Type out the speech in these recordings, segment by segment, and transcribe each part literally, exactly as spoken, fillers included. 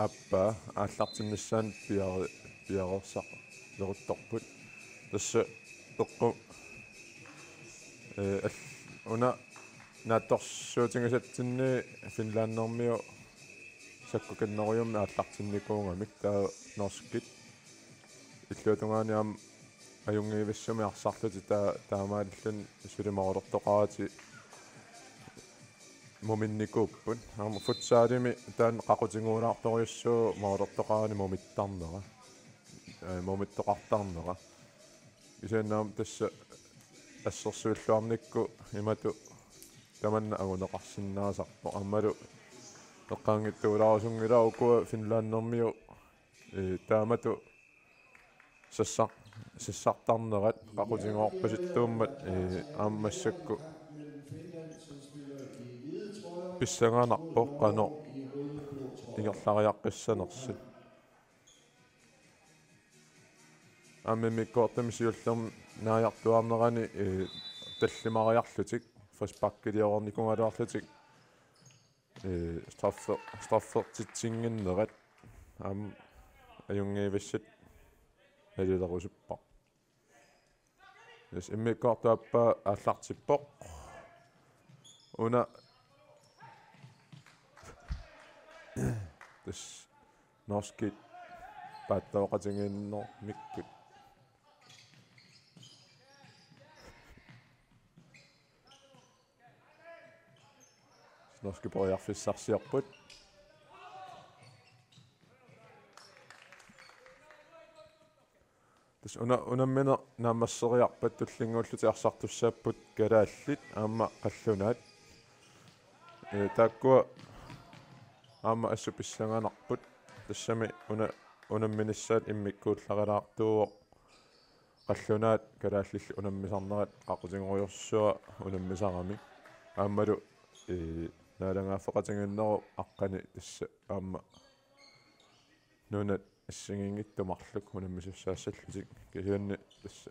aappaa aallartinnissaanut piare-, piareersarleruttorput. Tassa eqqu-, ee, all-, una naatsorsuutigisatsinni finlandermiut sakkukinnerujummi aallartinnikuugamik taava norskit. Illuatungaani aamma ajunngivissumik arsarlutik taa-, taamaalilluni suli moolertoqaratik muminnikuupput. Aamma futsalimi taanna qaqutigoortorujussuuvoq moolertoqarani mumittarnera. Ee, mumittoqartarnera. Kisianni aamma tassa assersuilluarnikkut imatut tamanna anguneqarsinnaasarpoq. Aammalu eqqaanngitsuulaarusunngilara ukua finlandermiut, ee, taamatut sassar-, sassartarnerat qaqutigoorpasittuummat, ee, aamma massakkut pissanganarpoq qanoq ingerlariaqqissanersut. Aamma immikkoortumi siullermi naajartuaarnerani, ee, tallimariarlutik, frisparkiliornikuugaluarlutik, ee, straffe-, straffertitsinnginnerat aamma ajunngivissat nalilerusuppara. Tassa immikkoortup aappaa aallartippoq. Una tassa norskit paattooqatigiinnermikkut. Norskit periarfissarsiorput. Tassa una-, unammineq naammasseriarpat tullinnguullutik arsartussaapput kalaallit aamma qallunaat. Ee, taakkua aamma assut pissanganarput. Tassami una-, unamminissaat immikkuullarilaartuuvoq qallunaat kalaallillu unammisarnerat qaqutigorujussuaq unammisarami. Aammalu, ee, naalagaaffeqatigiinnerup aqqani tassa aamma nunat assigiinngitsut marluk unammisussaassallutik kisianni tassa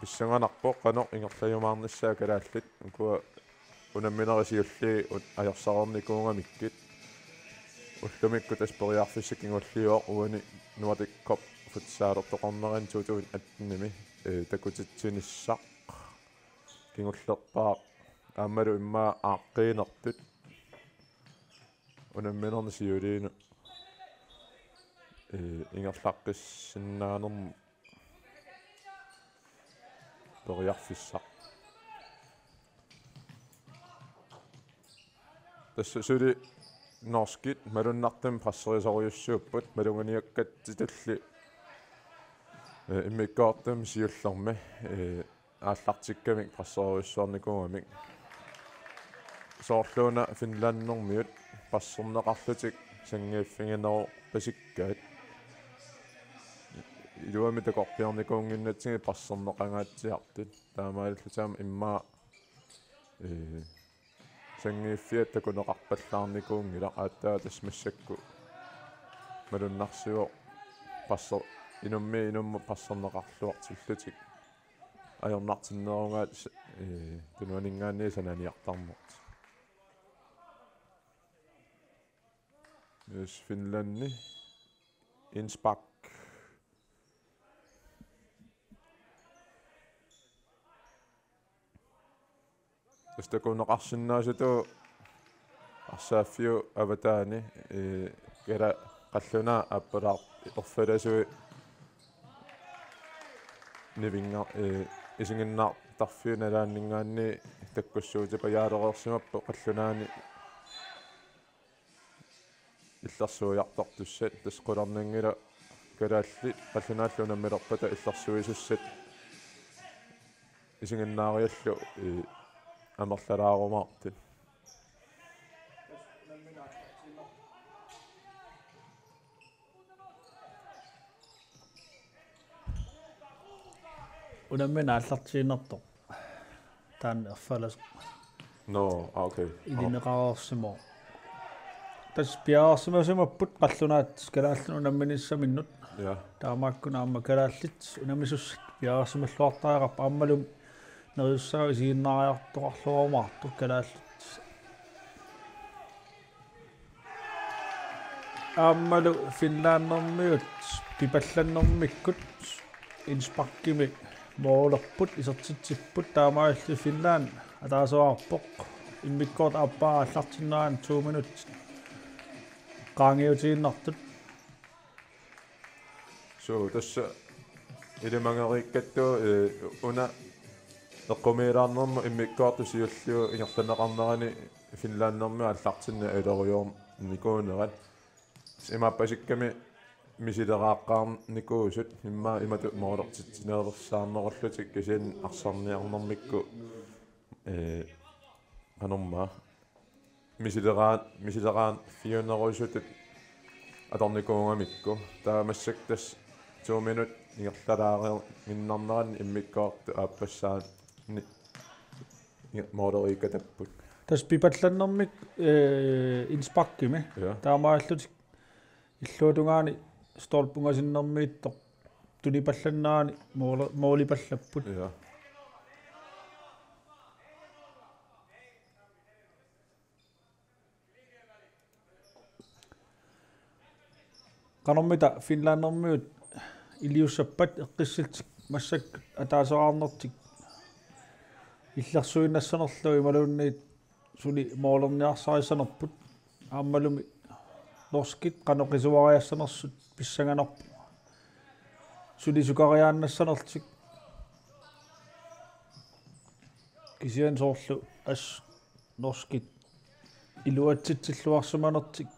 pissanganarpoq qanoq ingerlajumaarnissaat kalaallit ukua unamminerit siulliit un-, ajorsareernikuugamikkit. Ullumikkut tassa periarfissat kingulliuvoq uani Nordic Cup futsalertoqarnerani to tusind atten-imi, ee, takutitsinissaq kingullerpaaq aammalu immaqa aaqqiinertut unamminerni siuliini, ee, ingerlaqqissinnaanermut periarfissaq. Tassa suli norskit malunnartumik presserisorujussuupput, maluginiakkatsitulli, ee, immikkoortumi siullermi, ee, aallartikkamik presserujussuarnikuugamik. Soorluuna finlandermiut presserneqarlutik sanngiiffiginerup pasikkaat. Iluamik takorpiarnikuunnginnatsigit presserneqangaatsiartut. Taamaalillutik aamma immaqa, ee, sanngiiffiat takuneqarpallaarnikuunngilaq aatsaat tassa massakkut malunnarsivoq presser-, inummiit inummut presserneqarluartillutik. Ajornartinnerugaat s-, ee, tunuaninngaanniit sananiartarnerat. Yes, Finlandi. Innsbruck. Tassa takuneqarsinnaasutut arsaaffiup avataani, ee, kala-, qallunaat aappalaar-, erfalasui nivinga-, ee, isiginnaartarfiup nalaanninngaanniit takkussuutipajaalereersimapput qallunaani illersuiartortussat, tassa qularnanngilaq kalaallit qallunaallu unammilerpata illersuisussat isiginnaariallu, ee, amerlalaarumaartut. Unammineq aallartiinnartoq. Taanna erfalasoq. Nå, ah, okay. Ilineqareersimavoq. Tassa piareersimasimapput qallunaat kalaallinut unamminissaminnut. Ja. Taamaakkuna aamma kalaallit unammisussat piareersimalluartariaqarput aammalu neriussagavit isiginnaariartoqarluarumaartut kalaallit. Aammalu Finlandermiut pipallannermikkut indsparkimi målerput, isertitsipput, taamaalillutik Finland ataaseq aarpoq. Immikkoortoq aappaa aallartinnerani to minutsit qaangiutiinnartut. Suu, tassa ilimagereeqqattu, eh, una eqqumiilaarnermut immikkoortoq siulliup ingerlanneqarnerani Finlandermiut aallartinneq ilerujoornikuunerat. Imaappasikkamik misileraaqqaarnikuusut immaqa imatut målertitsinersaarnerullutik kisianni arsarniarnermikkut, eh, qanormaa misileraan-, misileraan fiunerusutut atornikuugamikku. Taava massakkut tassa to minut ingerlalaarinnarnerani immikkoortoq aappassaani inge-, måleriikkatapput. Tassa pipallannermik, eh, indsparkimi. Ja. Taamaalillutik illuatungaani stolpip ungasinnermiittoq tunipallannerani måle-, målipallapput. Ja. Qanormita Finlandermiut iliussappat eqqissillutik massakkut ataaseq aarnertik illersuinnassanerlugu imaluunniit suli målerniarsarissanerput aammalumi norskit qanoq qisuariassanersut pissanganarpoq suli sukariaannassanerlutik kisianni soorlu assut norskit iluatsitsilluarsimanertik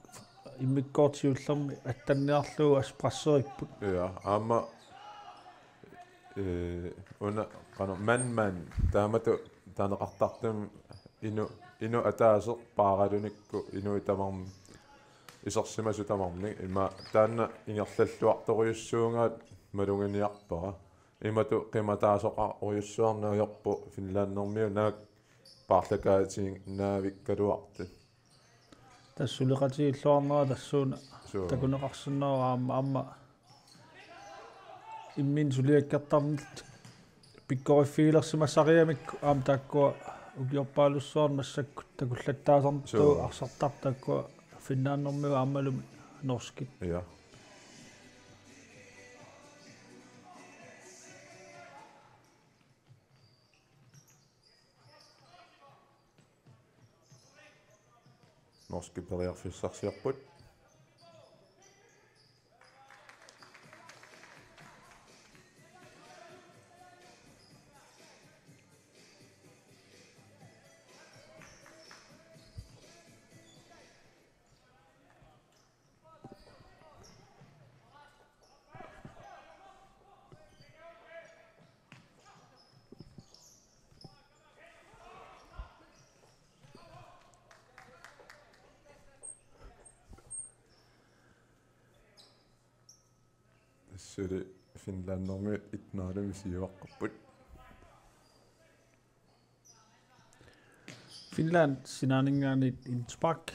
immikkoortoq siullermik attanniarlugu assut presseripput. Ja, aamma, eh, una qanoq man man taamatut taaneqartartumi inuk, inuk ataaseq paaralunikku inuit tamarmik isersimasut tamarmik ima taanna ingerlalluartorujussuugaat maluginiarpara. Imatut qimataasoqarujussuarneq ajorpoq Finlandermiut naak paarlakaatiginnaavikkaluartut. Tassa suleqatigiilluarnera tassuuna. Suu. Takuneqarsinnaavoq aamma, aamma imminut suliakkertarneq pikkoriffigilersimassarigamikku aamma taakkua ukiorpaalussuarni massakkut takullattaasarneq. Suu. Arsartartut taakkua Finlandermiut aammalumi norskit. Ja. Norskit periarfissarsiorput. Suli Finlandermiut et nul-imik siuaqqapput. Finland sinaaninngaanniit indspark.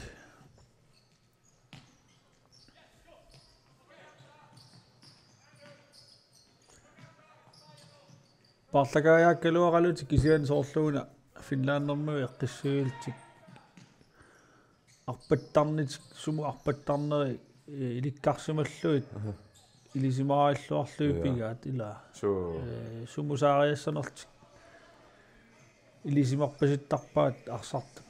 Paarlakaajaakkaluaralutik kisianni soorluuna Finlandermiut eqqissivillutik arpattarnitik sumut arpattarneri, eh, ilikkarsimallugit. Aha. Ilisimaarilluarlugit. Ja. Pigaat ilaa. Suu. Eh, sumut saariassanerlutik ilisimarpasittarpaat arsartut.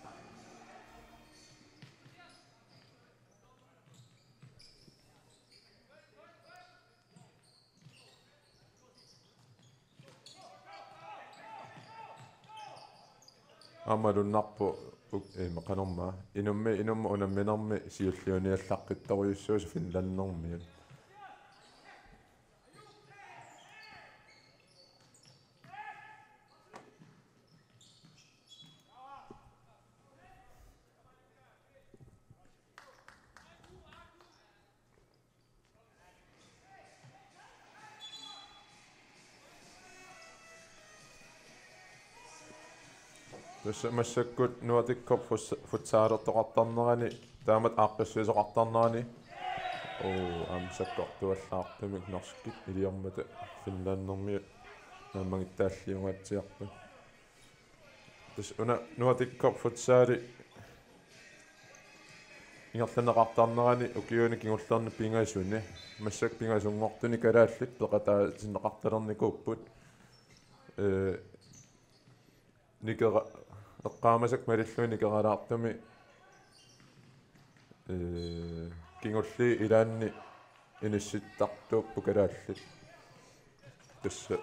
Aamma lunnarpoq uk-, eh, qanormaa. Inummi, inummut unamminermi siulliuniallaqqittorujussuusoq Finlandermiut. Tassa massakkut Nordic Cup futs-, futsalertoqartarnerani, taamatut aaqqissuisoqartarnerani. Oo, aamma sakkortuallaartumik norskit iliormata Finlandermiut naammagittaalliungaatsiarput. Tassa una Nordic Cup futsali ingerlanneqartarnerani ukiuni kingullerni pingasuni, massakkut pingasunngortuni kalaallit peqataatinneqartalernikuupput. Ee, nikera-, eqqaamasakka malillugit nikeralaartumi, ee, kingulliit ilaanni inissittartuupput kalaallit. Tassa.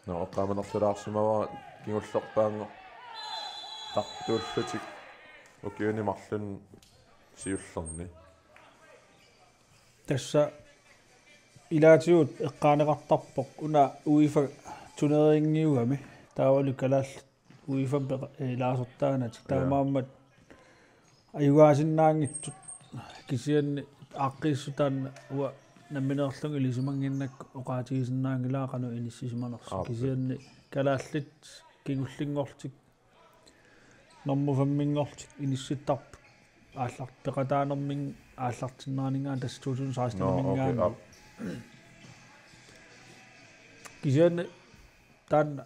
Nå, eqqaamanerlulaarsimavara kingullerpaanngortartuullutik ukiuni marlunni siullerni. Tassa ilaatigut eqqaaneqartarpoq una UEFA turneringiugami taavalu kalaallit UEFA-mi peqa-, ee, ilaasortaanatik. Ja. Taamaammat ajugaasinnaanngitsut kisianni aaqqiissutaanna uanga nammineerlunga ilisimannginnakku oqaatigisinnaanngilara qanoq inissisimanersoq. Aap. Kisianni kalaallit kingullinngorlutik normu femminngorlutik inissittarput aallar-, peqataanermik aallartinneraninngaanniit tassa to tusind seksten-iminngaanniit. Nå, okay, aap. Kisianni taanna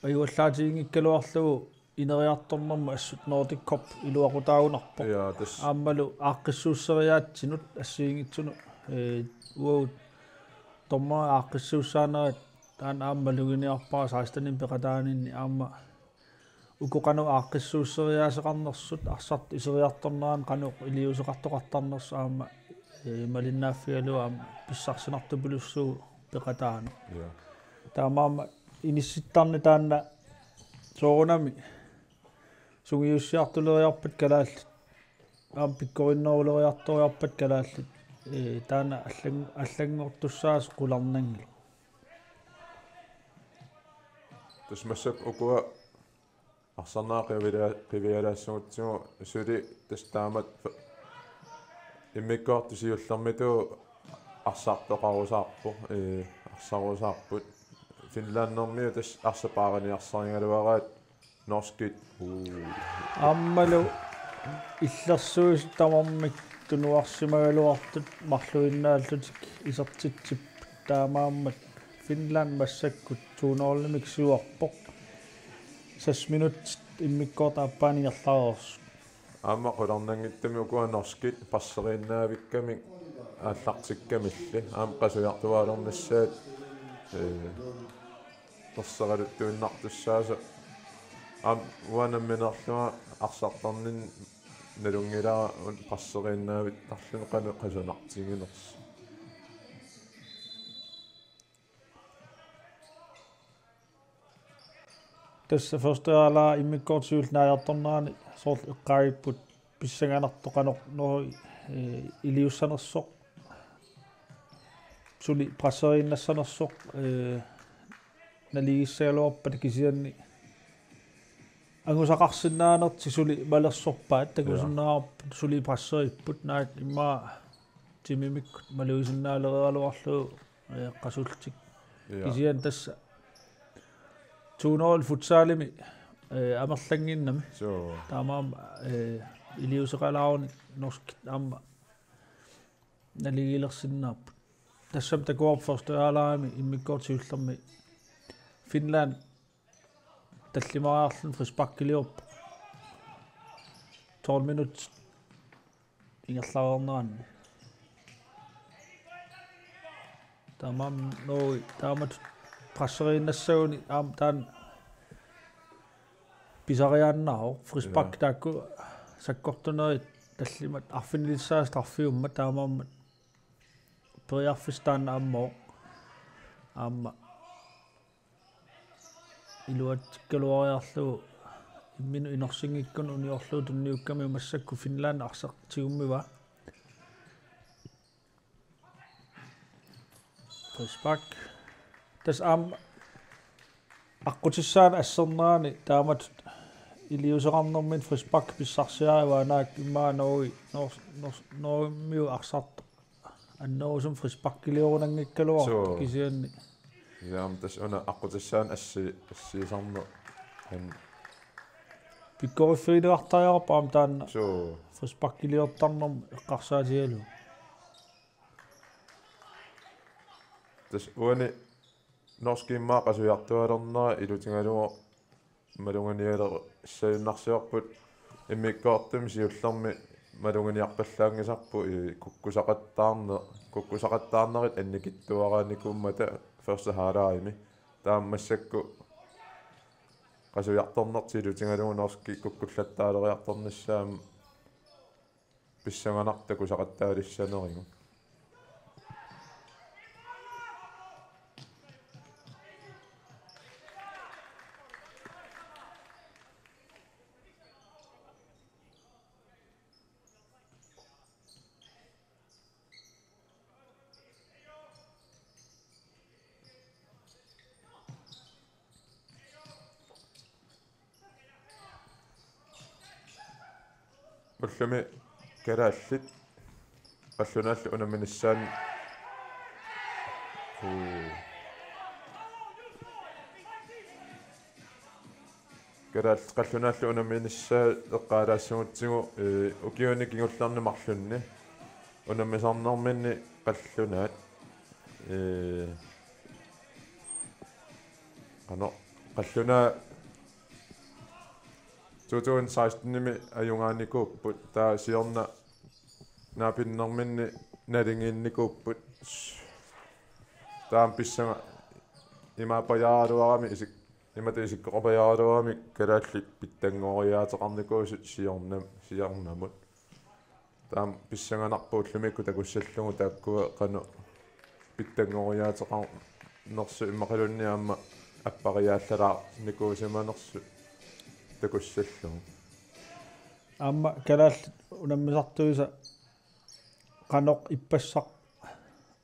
ajuallaatiginngikkaluarlugu ineriartornermut assut Nordic Cup iluaqutaagunarpoq. Ja, tassa. Aammalu aaqqissuusseriaatsinut assigiinngitsunut, ee, uagut dommerit aaqqissuussaanerat taanna aamma maluginiarpara seksten-imi peqataaninni aamma uku qanoq aaqqissuusseriaaseqarnersut arsartut iseriartornerani qanoq iliuuseqartoqartarnersut aamma, ee, malinnaaffigalugu aamma pissarsinartupilussuuvoq peqataanut. Ja. Taamaammat inissittarneq taanna soorunami sungiussiartuleriarpat kalaallit. Aamma pikkorinneruleriartoriarpat kalaallit. Ee, taanna allan-, allanngortussaasoq qularnanngilaq. Tassa massakkut ukua arsarnera qiviala-, qivialaassagutsigu suli tassa taamatut immikkoortut siullermitagut arsartoqarusaarpoq, ee, arsarusaarput. Finlandermiut tassa arsaq paariniarsarigaluaraat norskit. Uu. Aammalu illersuisut tamarmik tunuarsimagaluartut marluinnaallutik isertitsipput taamaammat Finland massakkut to nul-imik siuarpoq. Seks minutsit immikkoortut aappaanni ingerlareersut. Aamma qularnanngitsumik ukua norskit passeriinnaavikkamik aallartikkamilli. Aamma qasujartuaalernissaat, ee, erseraluttuinnartussaasoq. Aamma uanga nammineerlunga arsartarninni nalunngilara una passeriinnaavittarluni qanoq qasunaartiginersoq. Tassa første halvleg immikkoortut siulliit naajartornerani soorlu eqqaagipput pissanganartoq qanoq Norge, ee, iliussanersoq. Suli presseriinnassanersoq, ee, naligiissagaluarpata kisianni angusaqarsinnaanertik suli malersorpaat, ja, takusinnaavarput suli presseriipput, naak immaqa timimikkut malugisinnaalereeraluarlugu, ee, qasullutik. Ja. Kisianni tassa to nul futsalimi, ee, amerlannginnami. Suu. Taamaammat, ee, iliuuseqalaaruni norskit aamma naligiilersinnaapput. Tassami takuarput første halvlegimi immikkoortut siullermi Finland tallimariarluni frisparkiliorpoq. Tolv minutsit ingerlareerneranni. Taamaammat Norge taamatut presseriinnassaguni aamma taanna pisariaannaavoq. Frispark, ja, taakku sakkortunerit tallimat arfinilissaat straffiummat taamaammat periarfissaq taanna ammavoq. Aamma iluatsikkaluariarlugu imminut inorsinngikkunut uniorlugu tunniukkamiuk massakkut Finland arsaq tigummivaa. Frispark. Tassa aamma aqqutissaaneq assernerani taamatut iliuuseqarnermini frispark pissarsiarivaa, naak immaqa Norge, Nor-, Nor-, Norgemiut arsartoq annerusumik frisparkiliorunanngikkaluartoq. Suu. Kisianni. Aamma tassa una aqqutissaaneq assi-, assiisarneq. An- Pikkoriffigineqartariaqarpoq aamma taanna. Suu. Frisparkiliortarnermut eqqarsaatigalugu. Tassa uani norskit immaqa qasujartualernera ilutigalugu Maluginialerussagunarsiorput immikkoortumi siullermi maluginiarpallaanngisarput i kukkusaqattaarne-, kukkusaqattaarnerit annikitsuaraanikuummata første halvlegimi. Taamaassakku qasujartornertik ilutigalugu norskit kukkullattaaleriartornissaat pissanganarpoq takusaqattaalissanerigut. Ullumi kalaallit qallunaallu unamminissaat. Uu. Kalaal-, qallunaallu unamminissaat eqqaalaassagutsigit, ee, ukiuni kingullerni marlunni unammisarnerminni qallunaat, ee, qanoq, qallunaat to tusind seksten-imi ajugaanikuupput, taava siorna naapinnerminni naligiinnikuupput. Taama pissanga-, imaappajaaraluarami isik-, imatut isikkoqapajaaraluarami kalaallit pitsanngoriaateqarnikuusut siorna-, siornamut. Taama pissanganarpoq ullumikkut takussallugu taakkua qanoq pitsanngoriaateqarnersut immaqaluunniit aamma appariaallalaarnikuusimanersut takussallugu. Aamma kalaallit unammisartuisa qanoq ippassaq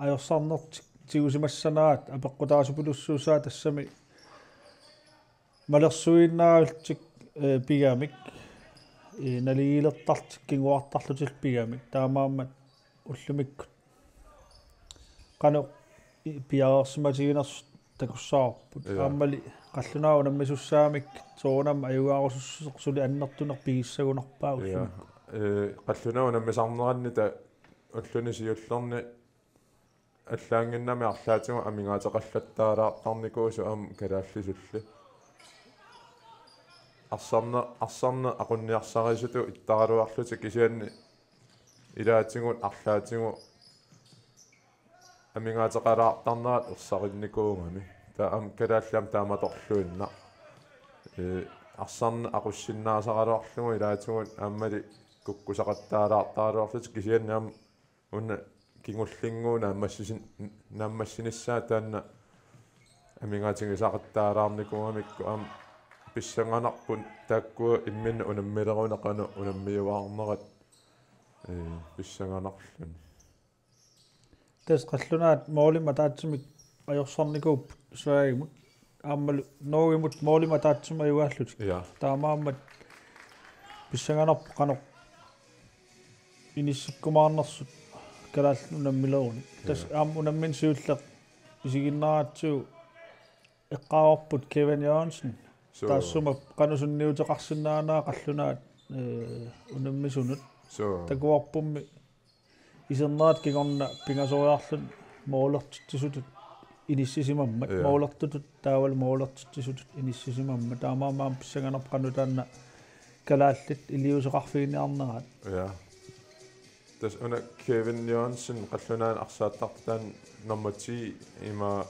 ajorsarnertik tigusimassanaat apeqqutaasupilussuussaaq, tassami malersuiinnarlutik, ee, pigamik, ee, naligiilertarlutik kinguartarlutillu pigamik, taamaammat ullumikkut qanoq i-, piareersimatiginersut takussavarput. Ja. Aammali qallunaat unammisussaamik soorunami ajugaarusussuseq suli annertuneq pigissagunarpaa. Ja. Ullumi. Ee, qallunaat unammisarneranni taava ulluni siullerni allaannginnami arlaatigut amigaateqallattaalaartarnikuusut aamma kalaallisulli. Arsarne-, arsarneq aqunniarsarisutut ittaraluarlutik, kisianni ilaatigut arlaatigut amigaateqalaartarnerat ersarinnikuugami. Taava aamma kalaallit aamma taamatorluinnaq. Ee, arsarneq aqussinnaasaraluarlugu ilaatigut aammali kukkusaqattaalaartaraluarlutik, kisianni aamma una kingullinnguup naammassisin-, naammassinissaa taanna amigaatigisaqattaalaarnikuugamikku aamma pissanganarpoq taakkua imminnut unammileruneq qanoq unammiuaarnerat, ee, pissanganarluni. Tassa qallunaat målimik ataatsimik ajorsarnikuupput Sverigemut. Aammalu Norgemut målimik ataatsimik ajugaallutik. Ja. Taamaammat pissanganarpoq qanoq inissikkumaarnersut kalaallit unammilerunik. Ja. Tassa aamma unammineq siulleq isiginnaaratsigu eqqaavarput Kevin Jørgensen. Suu. Taassuma qanoq sunniuteqarsinnaanera qallunaat, ee, unammisunut. Suu. Takuarpummi isernerat kingorna pingasoriarluni målertitsisutut inissisimammat. Ja. Målertutut taavalu målertitsisutut inissisimammat. Taamaammat aamma pissanganarpoq qanoq taanna kalaallit iliuuseqarfiginiarneraat. Ja. Tassa una Kevin Jørgensen qallunaanut arsaattartoq taanna nummer ti ima,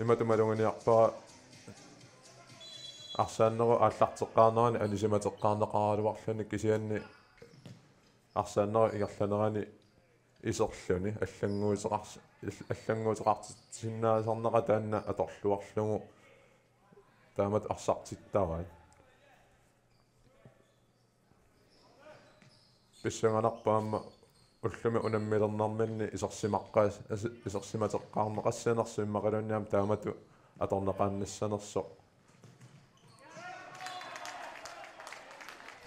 imatut maluginiarpara arsaannerup aallarteqqaarnerani anisimateqqaarneqaraluarluni, kisianni arsaannerup ingerlanerani iserluni allannguuteqars-, allannguuteqartitsisinnaasarneqartoq taanna atorluarlugu taamatut arsartittaraat. Pissanganarpoq aamma ullumi unammilernerminni isersimaqqaas-, is-, isersimateqqaarneqassanersoq immaqaluunniit aamma taamatut atorneqaannassanersoq.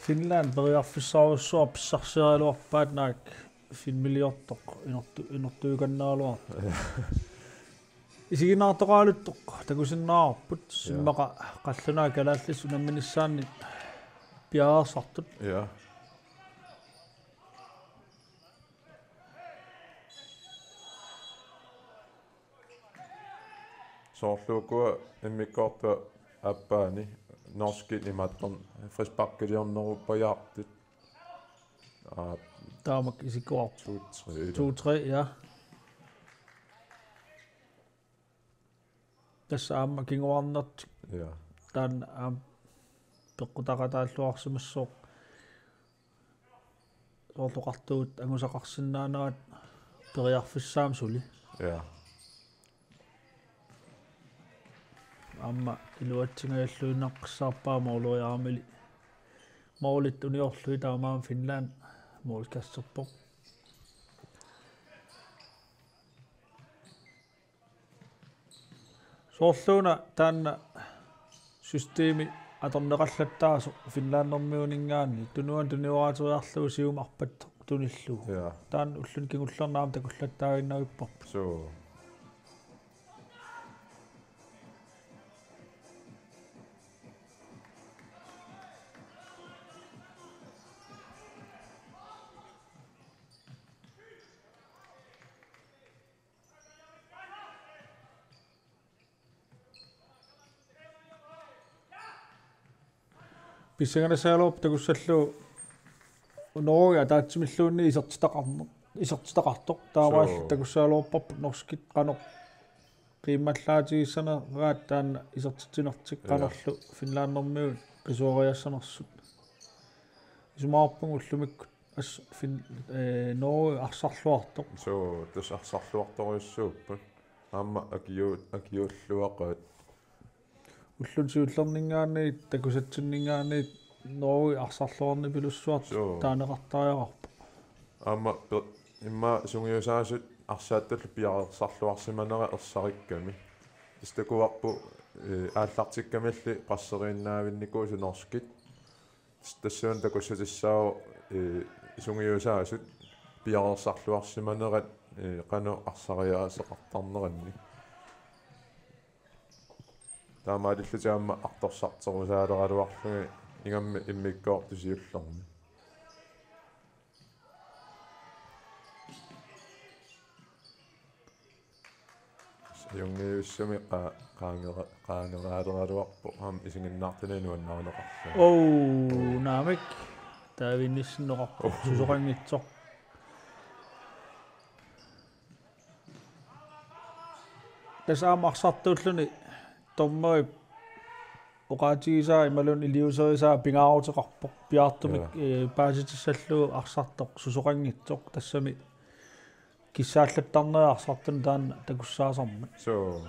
Finland periarfissarujussuaq pissarsiaraluarpaat naak filmiliortoq inortu-, inortuikannaraluartoq. Isiginnaartoqaraluttoq takusinnaavarput. Ja. Immaqa qallunaat kalaallisut unamminissaannik piareersartut. Ja. Soorlu ukua immikkoortup aappaani Norskit imaattorn frisparkiliorneruppajaartut. Aa, taamak isikkoqarpoq. To tre, to tre, ja. Tassa aamma kinguarnertik. Ja. Taanna aamma peqqutaqataalluarsimassooq. Soorlu oqartugut angusaqarsinnaanerat periarfissaammat suli. Ja. Aamma iluatsingajalluinnaqqissaarpaa mooleriaramili. Moolit uniorlugit taamaammat Finland moolikasterpoq. Soorluuna taanna systemi atorneqallattaasoq Finlandermiuninngaanniit tunuani tunioraateriarlugu siumut arpattoq tunillugu. Ja. Taanna ulluni kingullerni aamma takullattaaginnavipparput. Suu. Pissanganassaagaluarpoq takussallugu Norge ataatsimilluunniit isertitaqarneq, isertitaqartoq. Taamaalillutik takussaagaluarparput norskit qanoq qiimmallaatigissanerat taanna isertitsinertik. Ja. Qanorlu Finlandermiut qisuariassanersut. Isumaqarpunga ullumikkut assut Fin-, ee, Norge arsarluartoq. Suu, tassa arsarluartorujussuupput. Aamma akiu-, akiuulluaqaat. Ulluni siullerninngaanniit takusatsinninngaanniit Norge arsarluarnipilussuartoq. Suu. Taaneqartariaqarpoq. Aamma pe-, immaqa sungiusaasut arsaattullu piareersarluarsimanerat ersarikkami. Tassa takuarput, ee, aallartikkamilli presseriinnaavinnikuusut norskit. Tassuuna takussatissaavoq, ee, sungiusaasut piareersarluarsimanerat, ee, qanoq arsariaaseqartarnerannik. Taamaalillutik aamma artorsarterusaaleraluarlugit ingammik immikkoortut siullermik. Ajunngivissumik qa-, qaangera-, qaangeraaleraluarpoq aamma isiginnaartuni nuannarineqarluni. Oo, naamik. David Nissen oqarpoq. Oo. Susoqanngitsoq. Tassa aamma arsartuulluni dommerip oqaatigisaa imaluunniit iliuuserisaa pingaaruteqarpoq. Piaartumik, ja, ee, paasitissallugu arsartoq susoqanngitsoq, tassami kissaallattarneri arsartuni taanna takussaasarmat. Suu.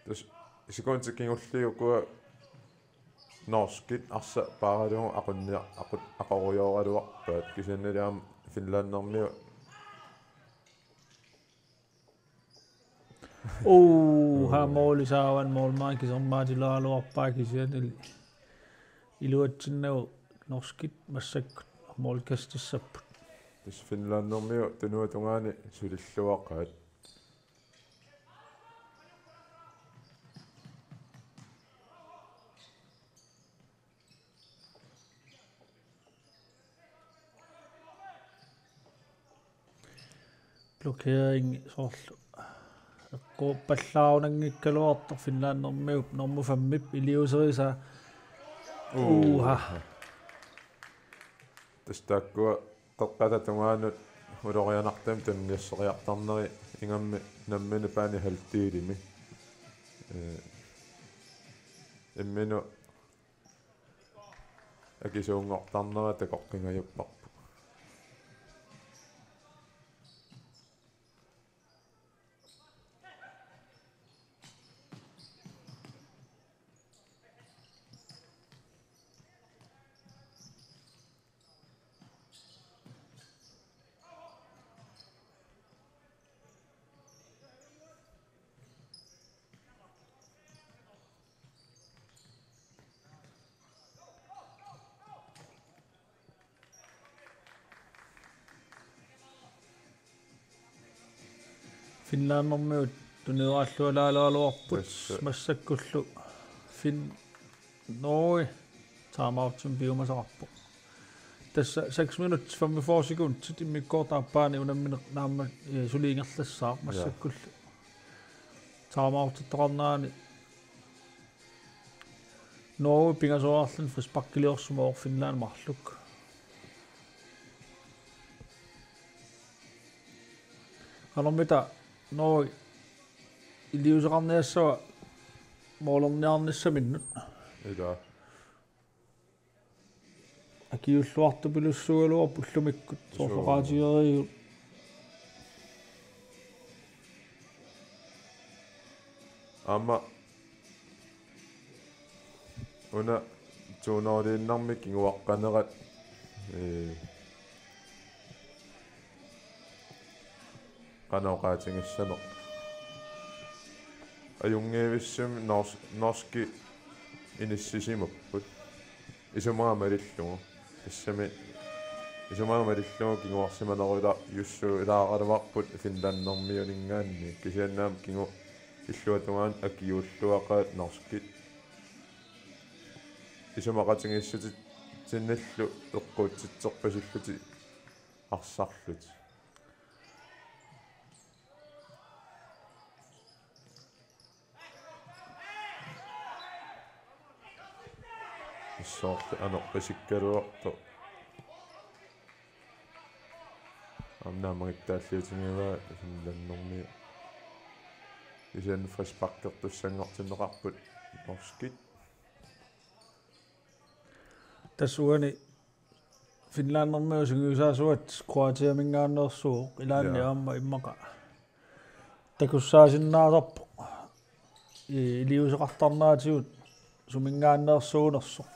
Tassa sekundit kingulliit ukua norskit arsaq paaralugu aqunnia-, aqu-, aqorujooraluarpaat, kisiannili aamma Finlandermiut. Uha, mooli saavan, moolimaaq kisermaatileraluarpaa, kisiannili iluatsinnagu norskit massakkut moolikastitassapput. Tassa Finlandermiut tunuata tungaani sulilluaqaat. Blokering soorlu eqquuppallaarunanngikkaluartoq Finlandermiup normu femmip iliuuserisaa. Uha. Tassa taakkua qeqqata tungaanut ulorianartumik tunniusseriartarneri ingammik nammineq banehalvdelimi. Ee, imminut akisuunngortarnera takoqqingajupparput. Finlandermiut tunioraallualaaleraluarput. Tassa. Massakkullu Finn Norge timeoutimik piumasaqarpoq. Tassa seks minut femogfyrre sekundit immikkoortup aappaani unammineq naamma, eh, suli ingerlassaaq. Ja. Massakkullu timeoutittoqarnerani Norge pingasoraarluni frisparkiliorsimavoq, Finland marluk. Qanormita Norge iliuuseqarniassava målerniarnissaminnut? Ila. Akiuulluartupilussuugaluarput ullumikkut. Suu. Soorlu oqaatigeriigut. Aamma una to nul-iinnarmi kinguaqqanerat, ee, qanoq oqaatigissanersoq. Ajunngivissumik nors-, norskit inissisimapput. Isumaga malillugu. Tassami isumaga malillugu kinguarsimanerulaarujussuugaluarput finlandermiuninngaanniit. Kisianni aamma kingu- illuatungaanut akiuulluaqaat norskit. Isumaqatigiissutitsinnillu eqquutsitserpasillutik arsarlutik. Soorlu anorpasikkaluartoq. Aamma naammagittaalliutigivaa Finlandermiut. Kisianni frisparkertussanngortinneqarput norskit. Tassa uani Finlandermiut sungiusaasuat Kroatiaminngaanneersuuvoq, ilaanni. Ja. Aamma immaqa takussaasinnaasarpoq i-, iliuuseqartarneratigut suminngaanneersuunersoq.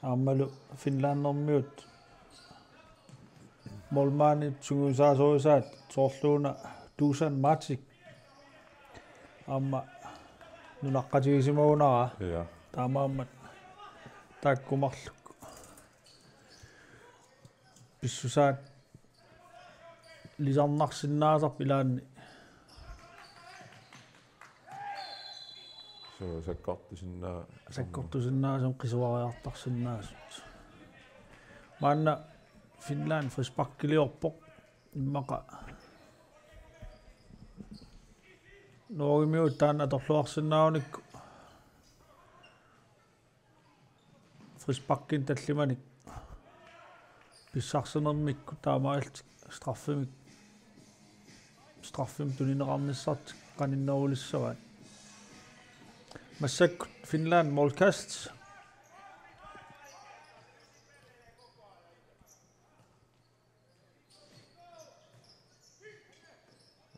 Aammalu Finlandermiut målmandit sungiusaasorisaat soorluuna Dusan Matic aamma nunaqqatigisimavunga. Ja. Taamaammat taakku marluk pissusaat lisarnarsinnaasarput ilaanni. Suu, sakkortusinnaa-, sakkortusinnaasumik qisuariartarsinnaasut. Maanna Finland frisparkiliorpoq, immaqa Norgemiut taanna atorluarsinnaavunikku. Frisparkinik tallimanik pissarsinermikkut taamaalillutik straffimik, straffimik tunineqarnissartik qaninnerulissavaat. Massakkut Finland målkast.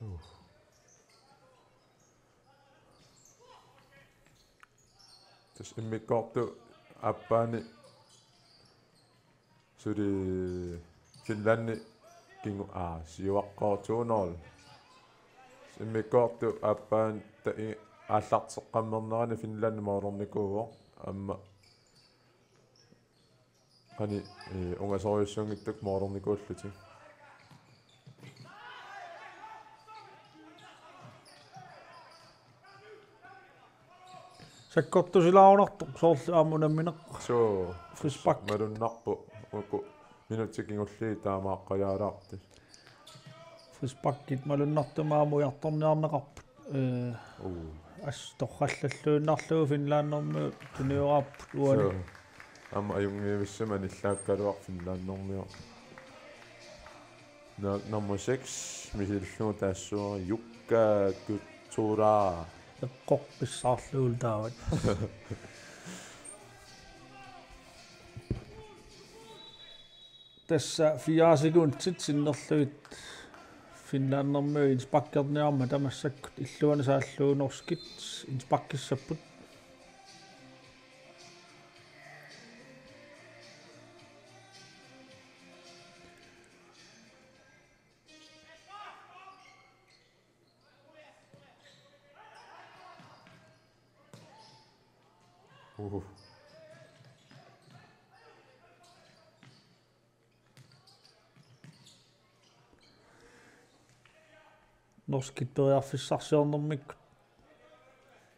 Uh. Tassa immikkoortup aappaani suli Finlandi kingu-, aa, siuaqqaartuunool. Immikkoortup aappaani ta-, i-, aallarteqqammernerani Finlandi målernikuuvoq. Aamma qani, ee, ungasorujussuunngitsut målernikuullutik. Sakkortusilaarunartoq soorlu aamma unammineq. Suu. Frispark. Malunnarpoq. Uku minutsit kingulliit taamaaqqajaalaartut. Frisparkit malunnartumik aamma ujartorniarneqarput. Ee, uu, assut torrallalluinnarlugu Finlandermiut tunioraapput uani. Suu. Aamma ajunngivissumik anillaakkaluarpoq Finlandermiut. Na-, nummer seks, misillugu taassuma Jukka Guttura. Eqqorpissaarlugulu taavat. Tassa fire sekundit sinnerlugit Finlandermiut indsparkerniarmata massakkut illuanut saallugu norskit indsparkissapput. Uhu. Norskit periarfissarsiornermikkut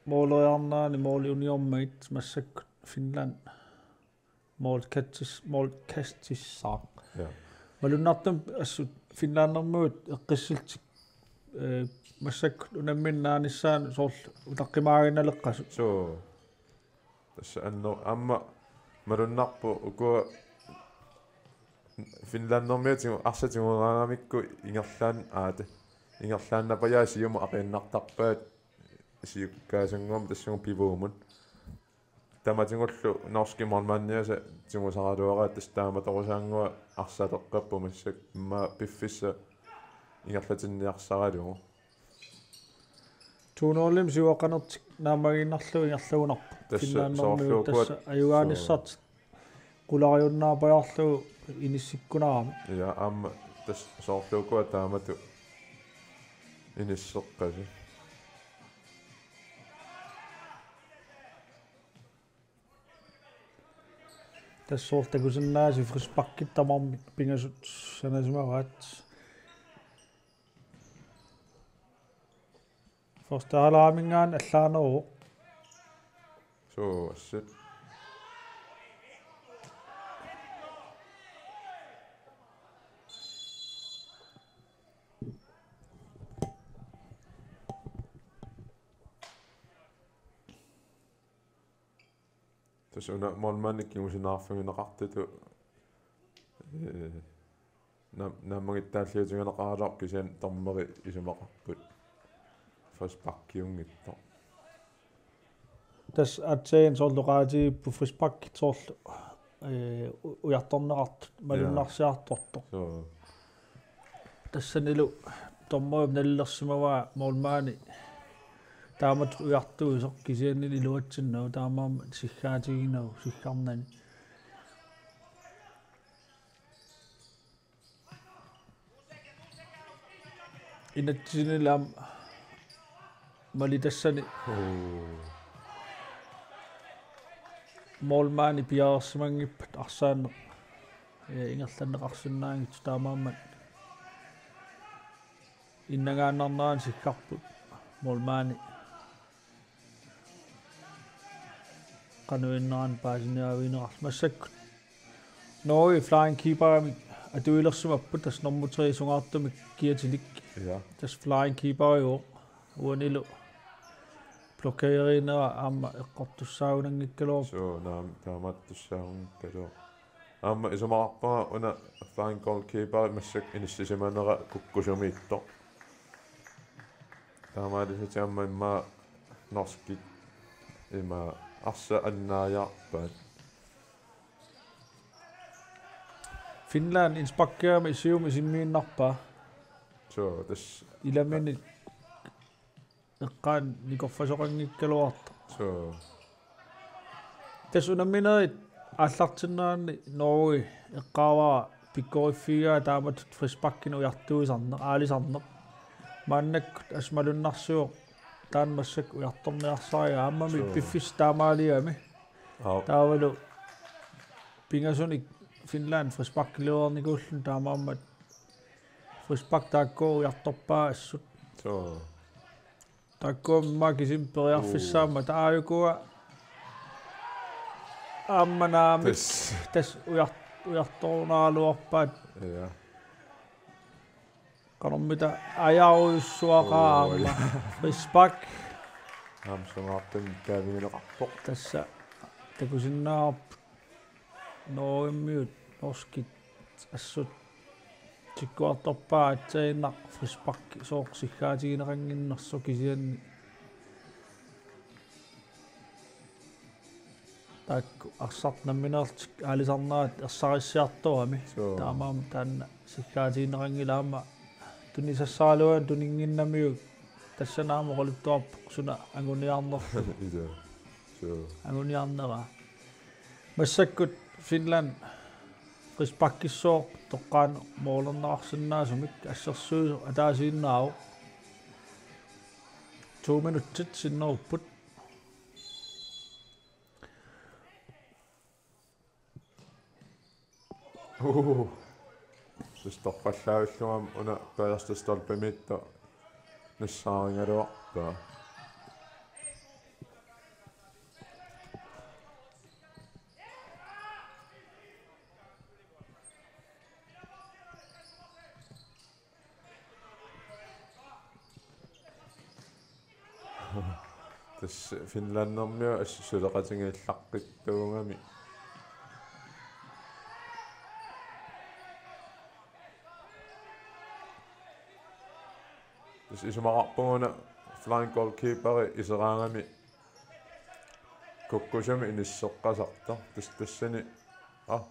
mooleriarnerani mooli uniormagit massakkut Finland mooli kastis-, mooli kastissaaq. Ja. Malunnartumik assut finlandermiut eqqissillutik, eh, massakkut unamminnut naanissaanut soorlu utaqqimaaginnaleqqasut. Suu. Tassa anno-, aamma malunnarpoq ukua finlandermiut tigu-, arsaq tigoraaramikku ingerlaan-, aata, ingerlaannapajaat siumut aqiinnartarpaat siukkaasannguamik tassunga pivuumut. Tamatigullu norski målmandiasa tigusaraluaraat tassa taamatorsuanngua arsaleqqapput massakkut immaqa piffissaq ingerlatinniarsaralugu. To nul-imi siuaqqanertik naammagiinnarlugu ingerlagunarpoq. Tassa finlandermiut soorlu ukua tassa ajugaanissartik qulariunnaarpajaarlugu inissikkunarami. Ja, aamma tassa soorlu ukua taamatut inisseqqasi. Tassa soorlu takusinnaasut frisparkit tamarmik pingasut sanasimavaat. Første halvlegiminngaanniit allaaneruvoq. Suu, assut. Tassa una målmandip kingusinaarfigineqartutut, eh, naam-, naammagittaalliutigineqaraluarpoq kisianni dommeri isumaqarput frisparkiunngitsoq. Tassa aatsaat soorlu oqaatigiipput frisparkit soorlu, eh, u-, ujartorneqartut. Ja. Malunnarsiartortoq. Suu. Tassanilu dommerip nalilersimavaa målmandi taamatut ujartuisoq kisiannili iluatsinnagu taamaammat siggaatiginnagu siggarnani. Inatsisinillu aamma mali tassani. Oo. Målmandi piareersimanngippat arsaanneq, eh, ingerlanneqarsinnaanngitsoq taamaammat innangaannarnerani siggarput målmandi. Qanoq innerani paasiniaavigineqarluni massakkut. Norge flying keeperimik atuilersimapput tassa nummer tre sungaartumik kiatilik. Ja. Tassa flying keeperiuvoq uanilu blokeeriinera aamma eqqortussaagunanngikkaluarpoq. Suu, naamik, taamaattussaagunngikkaluarpoq. Aamma isumaqarpunga una flying goalkeeper massakkut inissisimanera kukkusumiittoq. Taamaalisatit aamma immaqa norskit ima arsaq annaajarpaat. Finland indsparkerami siumut isimmiinnarpaa. Suu, tassa. Ilaminit eqqaani nikorfasoqanngikkaluartoq. Suu. Tassa unamminerit aallartinneranni Norge eqqaavara pikkoriffigaa taamatut frisparkinik ujartuisarneq, aalisarneq. Maannakkut assut malunnarsivoq taanna massakkut ujartorniarsarigaa aammami. Suu. Piffissaq taamaaligami. Aap. Taavalu pingasunik Finland frisparkilereernikuulluni taamaammat frispark taakku ujartorpaat assut. Suu. Taakkuami immaqa kisimik periarfissaammat. Uu. Taava ukua aamma naamik. Tassa. Tassa ujar-, ujartorunaraluarpaat. Ja. Qanormita ajarujussuaqaaq. Uu, aamma. Ja. Frispark. Aamma sungaartumik kaavigineqarpoq. Tassa takusinnaavarput. Norgemiut norskit assut tikkuartorpaat aatsaannaq frispark sooq siggaatigineqannginnersoq kisianni. Taakku arsaq nammineerlutik aalisarnerat ersarissiartorami. Suu. Taamaammat taanna siggaatigineqanngilaq aamma tunisassaraluanik tuninnginnamiuk tassani aamma oqaluttuarpoq suna anguniarnersoq. Ila. Suu. Anguniarneraa. Massakkut Finland frisparkissooq toqqaannaq moorlerneqarsinnaasumik assersuisoq ataasiinnaavoq. To minutsit sinnerupput. Uu. Tassa torrallaavillunga una bagerste stolpemiittoq nassaarigaluarpaa. Tassa Finlandermiut assut suleqatigiillaqqittuugami. Tassa isumaqarpunga una flying goalkeeperi iseraangami kukkusumik inisseqqasartoq. Tassa tassani, ah.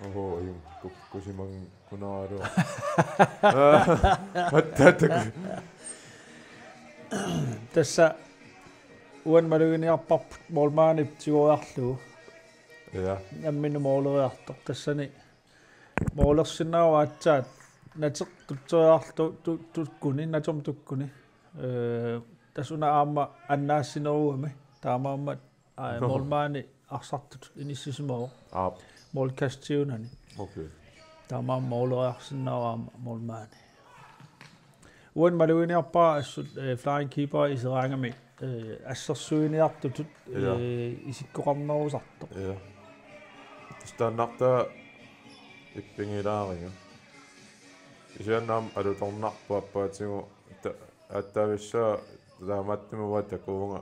Oho, ajunngilaq, kukkusimanngikkunaraluaq. Attattaku. Tassa uani maluginiarparput målmandip tigoriarlugu. Ja. Nammineq måleriartoq. Tassani målersinnaavoq aatsaat nateq tutseriarlugu tu-, tu-, tukkuni, natermut tukkuni. Ee, tassa una aamma annaassinerugami. Taamaammat, aa, Nå. Målmandi arsartutut inissisimavoq. Aap. Målkastiunani. Okay. Taamaammat måleriarsinnaavoq aamma målmandi. Uani maluginiarpara assut, eh, flying keeper iseraangami, eh, assersuiniartutut, ja, eh, isikkoqarnerusartoq. Ja. Tassa taannartaa ippigilaariga. Kisianni aamma alutornarpoq aappaatigut ta-, aatsaavissaa taamaattumik uanga takuuvunga.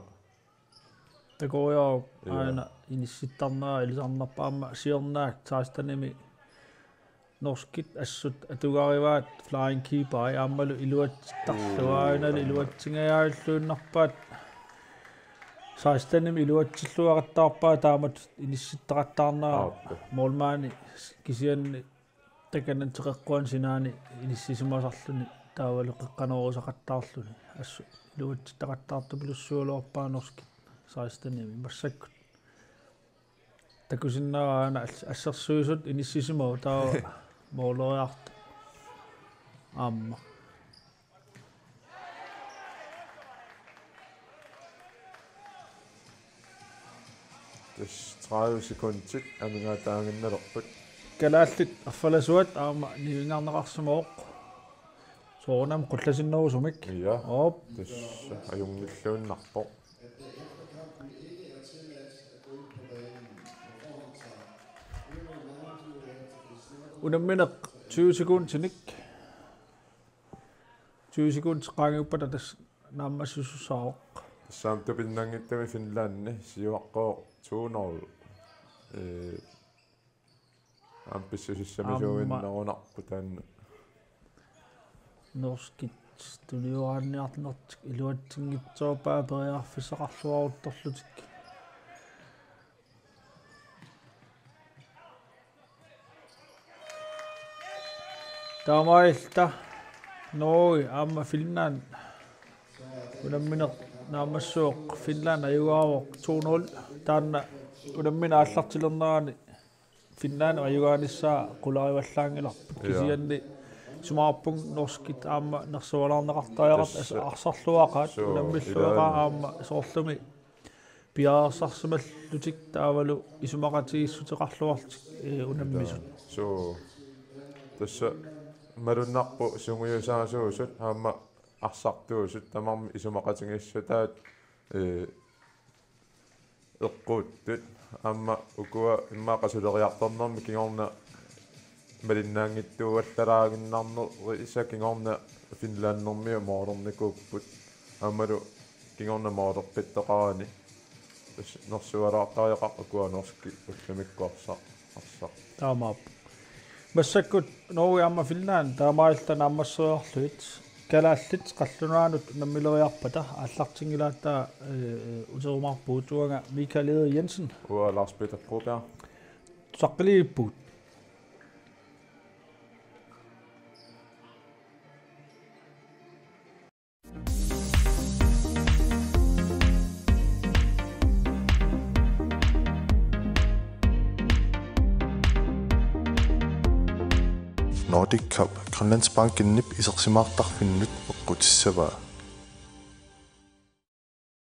Takoriaruk, ja, aana inissittarnera ilisarnarpoq aamma siornaak sekstenimi norskit assut atugarivaat flying keeper aammalu iluatsittarlugu, uu, aanalu taama iluatsingajalluinnarpaat sekstenimi iluatsilluaqattaarpaa taamatut inissittaqattaarnera. Aappi. Målmandi kisianni takanna teqeqquani sinaani inissisimasarluni taavalu qeqqanoorusaqattaarluni assut iluatsittaqattaartupilussuugaluarpaa norskit sekstenimi massakkut. Takusinnaavat aana as-, assersuisut inissisimavoq taava måleriartoq aamma. Tassa tredive sekundit amigaataaginnalerput. Kalaallit arfalasuat aamma nivingarneqarsimavoq. Soorunami qullasinnerusumik. Ja. Op. Tassa ajunngilluinnarpoq. Unammineq tyve sekundinik. Tyve sekundit qaangiuppata tassa naammassisussaavoq. Tassa aamma tupinnanngitsumik Finlandi siuaqqavoq to nul. Ee, aamma pissusissamisuuinnarunarpoq taanna. Norskit tunioraanniarnertik iluatsinngitsoorpaat periarfissaqarluaruttorlutik. Taamaalilluta Norge aamma Finland unammineq naammassivoq, Finland ajugaavoq to nul. Taanna unammineq aallartilernerani Finland ajugaanissaa qularivallaanngilarput. Ja. Kisianni isumaqarpunga norskit aamma nersualaarneqartariaqartut. Tassa. As-, arsarluaqaat. Suu, unammilluaqaat ilaana. Aamma soorlumi piareersarsimallutik taavalu isumaqatigiissuteqarluarlutik, eh, unammisut. Suu. Tassa malunnarpoq sungiusaasuusut aamma arsartuusut tamarmik isumaqatigiissutaat, eh, eqquuttut. Aamma ukua immaqa suleriartornermi kingorna malinnaanngitsuuallalaaginnarnerisa kingorna Finlandermiut moornikuupput. Aammalu kingorna moorneqqittoqarani. Tassa nersualaartariaqarput ukua norskit ullumikkut arsaq, arsaq. Taamaappoq. Massakkut Norge aamma Finland taamaalilluta naammasseriarlugit. Kalaallit qallunaanut unammileriarpata aallartinngilaat, eh, uterumaarpugut, uanga Michael Egede Jensen. Uanga Lars Peter Broberg. Tusaqqiliippugut. Nordic Cup Grønlandsbankenip isersimaartarfinnut eqqutissavaa.